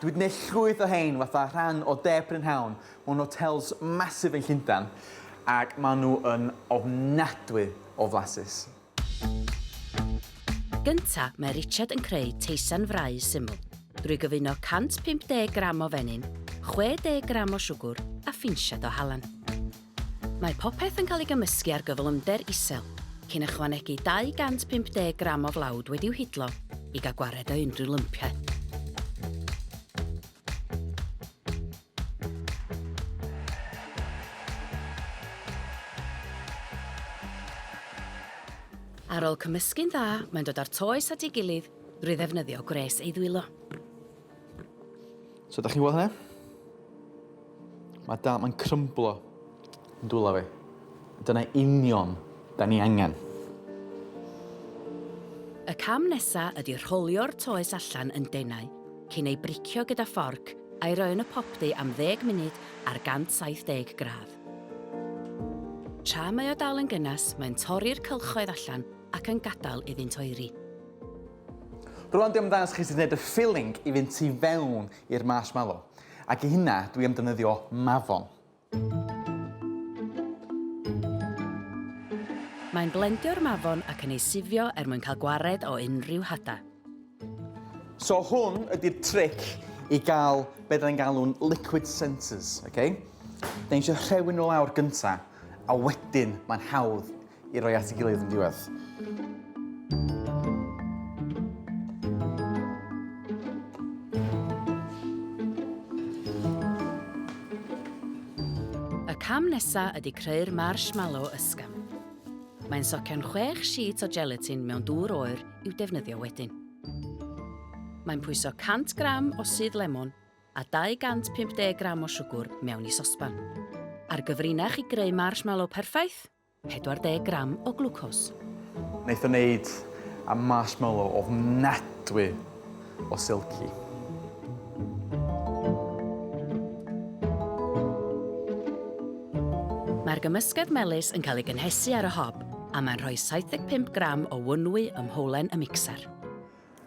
Dwi wedi gwneud llwyth o hein fatha rhan o de prynhawn mewn hotels massive yn Llundain ac maen nhw yn ofnadwy o flasus. Gynta, mae Richard yn creu teisen frau syml drwy gyfuno 150 gram o fenyn, 60 gram o siwgwr a phinsiad o halen. Mae popeth yn cael ei gymysgu ar gyflymder isel, cyn ychwanegu 250 gram o flawd wedi'w hidlo i gael gwared o unrhyw lympiau. Ar ôl cymysgu'n dda, mae'n dod â'r toes at ei gilydd drwy ddefnyddio gwres ei ddwylo. So, da chi'n gweld hynna? Mae da, mae'n crymblo yn dwylo fi. Dyna union da ni angen. Y cam nesa ydy rholio'r toes allan yn denau cyn ei bricio gyda fforc a'i roi yn y popty am ddeg munud ar 170 gradd. Tra mae o dal yn gynnes, mae'n torri'r cylchoedd allan ac yn gadael iddynt oeri. Rwan dwi am ddangos chi sut i wneud y filling i fynd tu fewn i'r marshmallow. Ac i hynna dwi am defnyddio mafon. Mae'n blendio'r mafon ac yn ei sifio er mwyn cael gwared o unrhyw hadau. So hwn ydy'r tric i gael be da ni'n galw'n liquid centres, okay? Da ni eisiau rhewi nhw lawr gynta, a wedyn mae'n hawdd i roi at ei gilydd yn diwedd. Y cam nesa ydy creu'r marshmallow ysgafn. Mae'n socian chwech sheet o gelatin mewn dŵr oer i'w defnyddio wedyn. Mae'n pwyso 100 gram o sudd lemon a 250 gram o siwgwr mewn i sosban. A'r gyfrinach i greu marshmallow perffaith? 40 gram o glwcos. Wnaeth o wneud a marshmallow ofnadwy o silky. Mae'r gymysgedd melys yn cael ei gynhesu ar y hob a mae'n rhoi 75 gram o wynwy ym mhowlen y micser.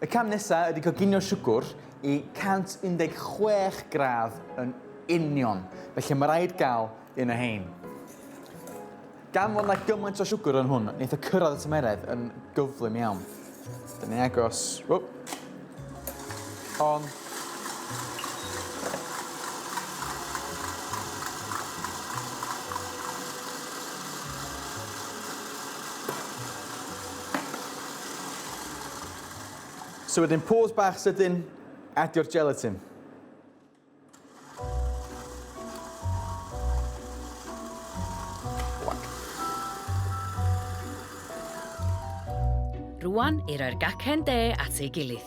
Y cam nesaf ydy coginio siwgwr i 116 gradd yn union, felly mae rhaid gael un o hein. Gan fod 'na gymaint o siwgr yn hwn, wneith o cyrraedd y tymheredd yn gyflym iawn. Dyn ni agos. Wp. On. So wedyn pause bach sydyn, adio'r gelatin. Rwan i roi'r gacen de at ei gilydd.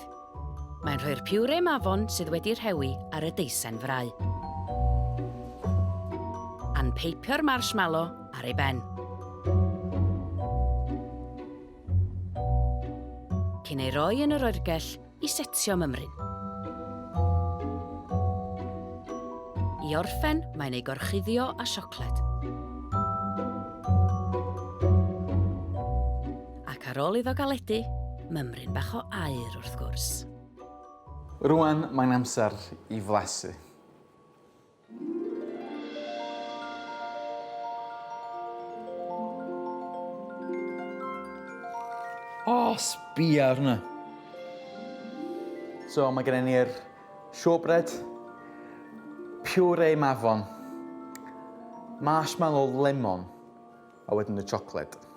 Mae'n rhoi'r puree mafon sydd wedi rhewi ar y deisen frau. A'n peipio'r marshmallow ar ei ben. Cyn ei roi yn yr oergell i setio mymryn. I orffen, mae'n ei gorchuddio â siocled. Ac ar ôl iddo galedu, mymryn bach o aur wrth gwrs. Rwan mae'n amser i flasu. O, oh, sbia ar hwnna. So, mae gennym ni'r shortbread, puree mafon, marshmallow lemon, a wedyn y chocolate.